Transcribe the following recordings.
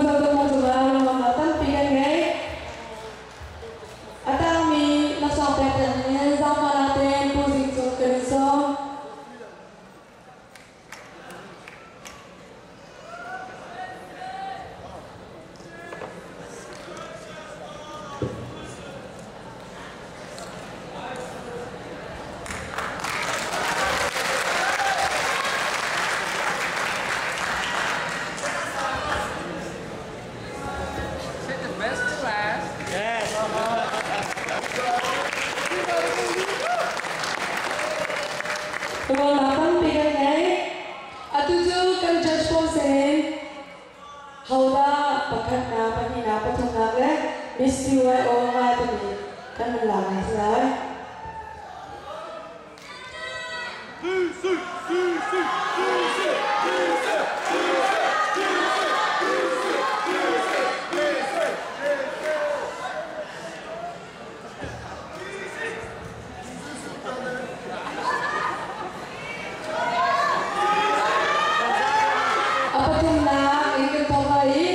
Pu Zo Dawt cungah lunglawmhnak tampi kan ngei. A tangmi laksawng pek ding in zaangfahnak tein Pu Zing Cung kan in sawm. Save the best to last. Yes. Ruahnak tampi kan ngei. Atu cu kan judge pawl sinin hodah pakhatnak, pahnihnak, pathumnak le Miss CYO ngai timi kan van lak hna si lai. A pathumnak in kan thawk lai i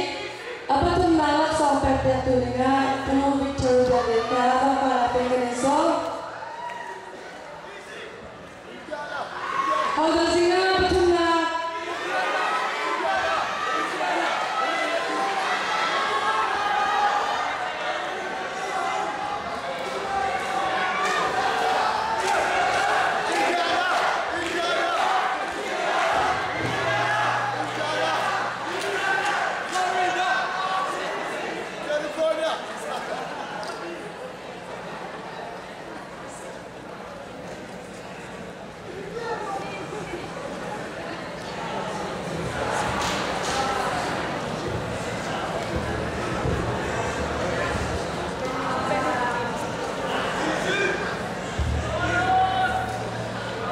a pathumnak laksawng pek piaktu dingah Pu Victor Biakinn kha zaangfahnak tein kan in sawm. Hodah sinah pathumnak?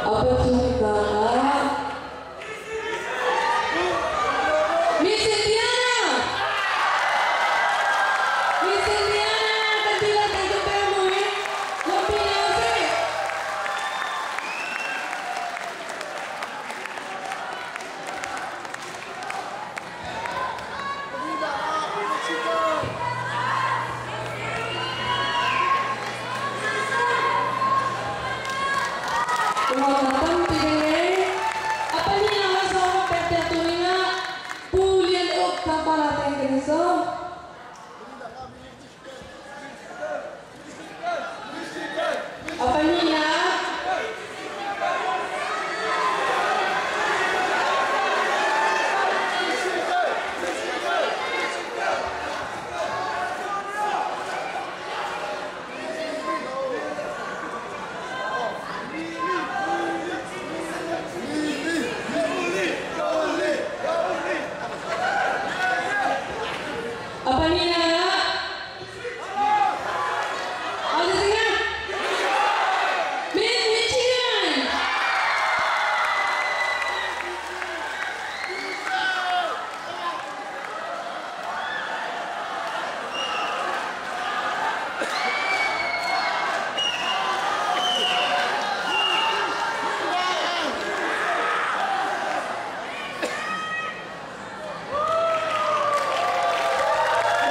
A pathumnak ah Miss Indiana! Miss Indiana kan ti lai kan pe mui lawmpi na usih. Ruahnak tampi kan ngei. A pahnihnak laksawng pek piaktu dingah Pu Lian Uk Tlangpala tein kan in sawm. A pahnihnak A pahnihnak ah Ano siya? Miss Michigan!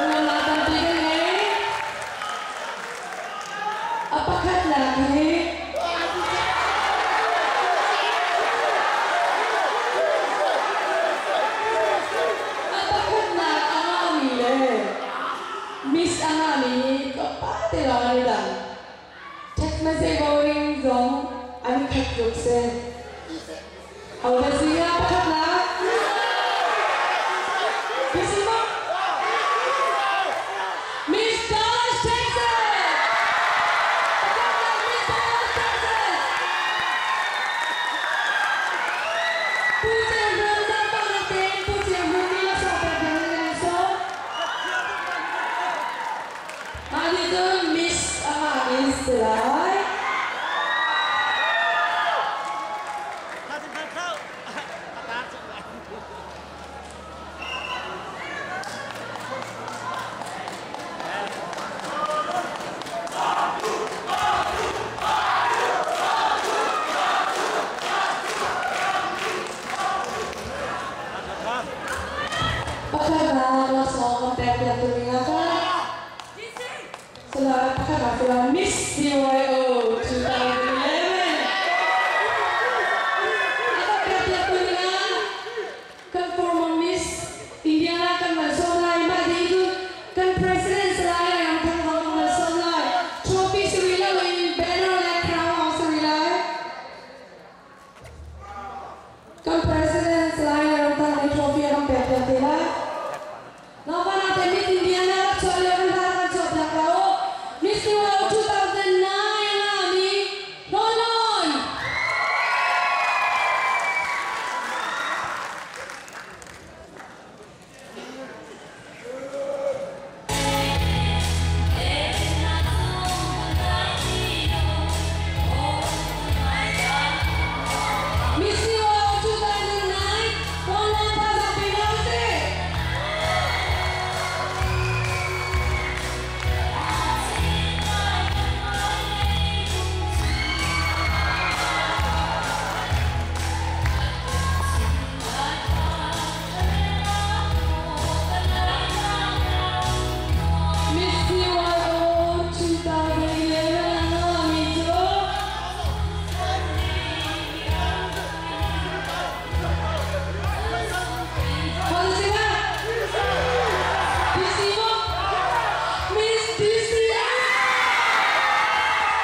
Ruahnak tampi kan ngei. A pakhatnak hi a pakhatnak a ngahmi le Miss a ngahmi hi tlawmpal te lawng an i dang. Text message voting zong an khat tuk si. Hodah si hnga pakhatnak? Miss maw? Miss Dallas, Texas! Pakhatnak Miss Dallas, Texas! Pu Ceu Hlun zaangfahnak tein Pu Ceu Hlun nih laksawng pek ding in kan in sawm. Mah nih cun Miss a ngah i si lai. Pek piak tu ding ah khan Saudara pakhat ah Miss CYO 2011 a ka pek piak tu ding ah kan former Miss Indiana kan van sawm lai. Mah dih cu kan President Salai Ramthang zong kan van sawm lai. Trophy si rih loin banner le crown lawng si rih lai. Kan President Salai Ramthang nih trophy a kan pek piak te lai. Naupa naute Miss Indiana rak chuah lio kan hla kan chuah piak la u. Miss CYO 2009 ah mi Hlawn Lawn. Miss CYO 2009 Hlawn Lawn thazaang pe hna usih. Miss CYO 2011 ah mi cu Hon si na DC maw? Miss DC.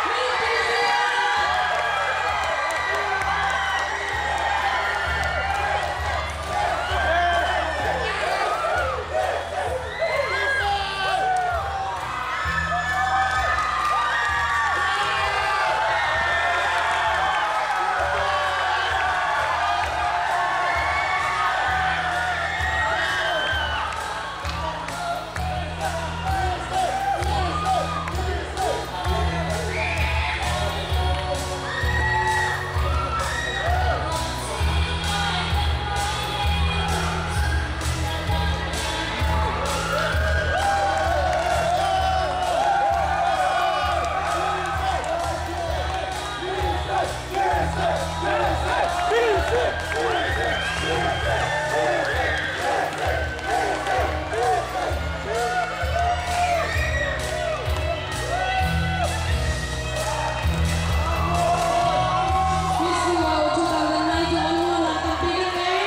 Miss DC. Miss CYO 2009 cu an uarnak tampi kan ngei.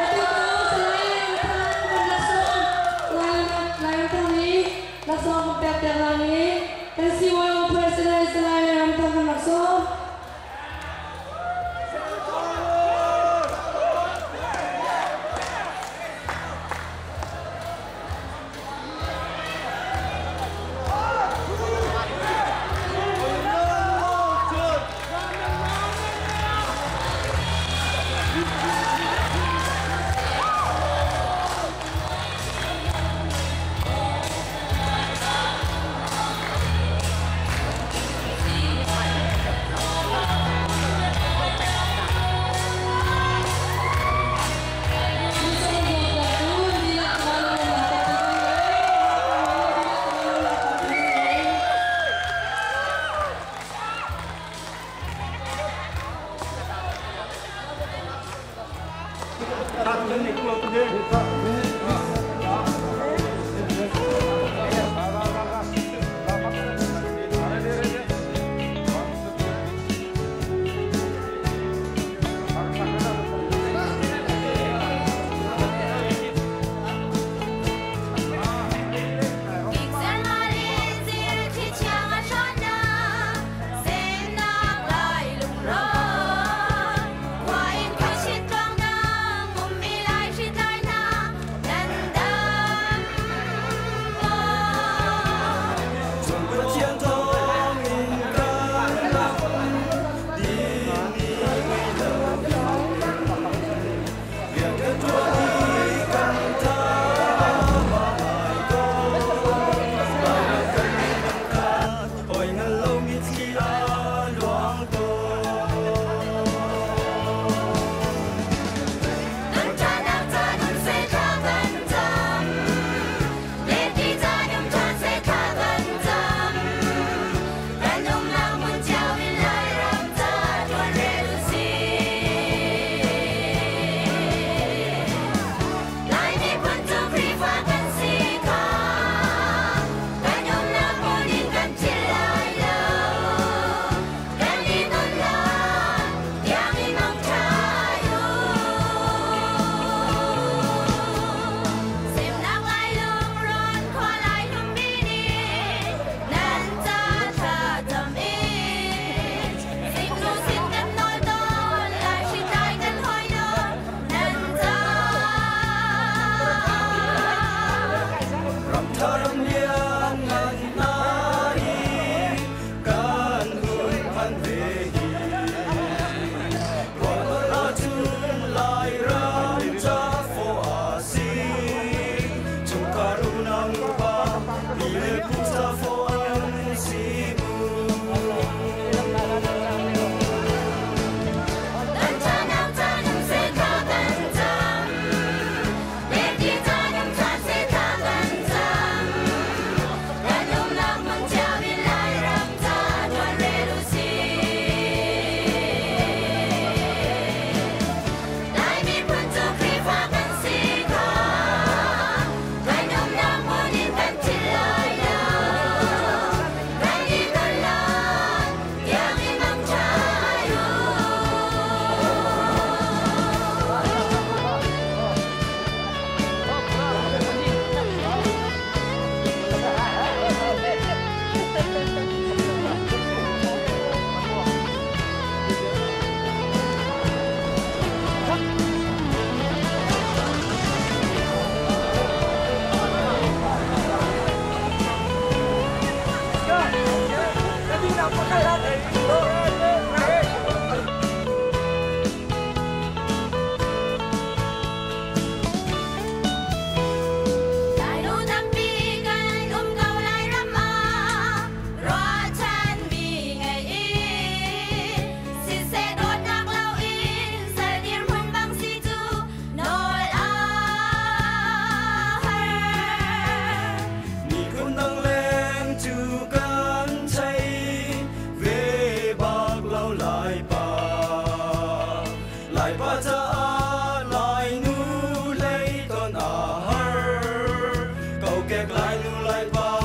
Atu cu Salai Ramthang kan laksawng Lai Ramthang nih laksawng kan pek piak lai i kan CYO President Salai Ramthang kan laksawng.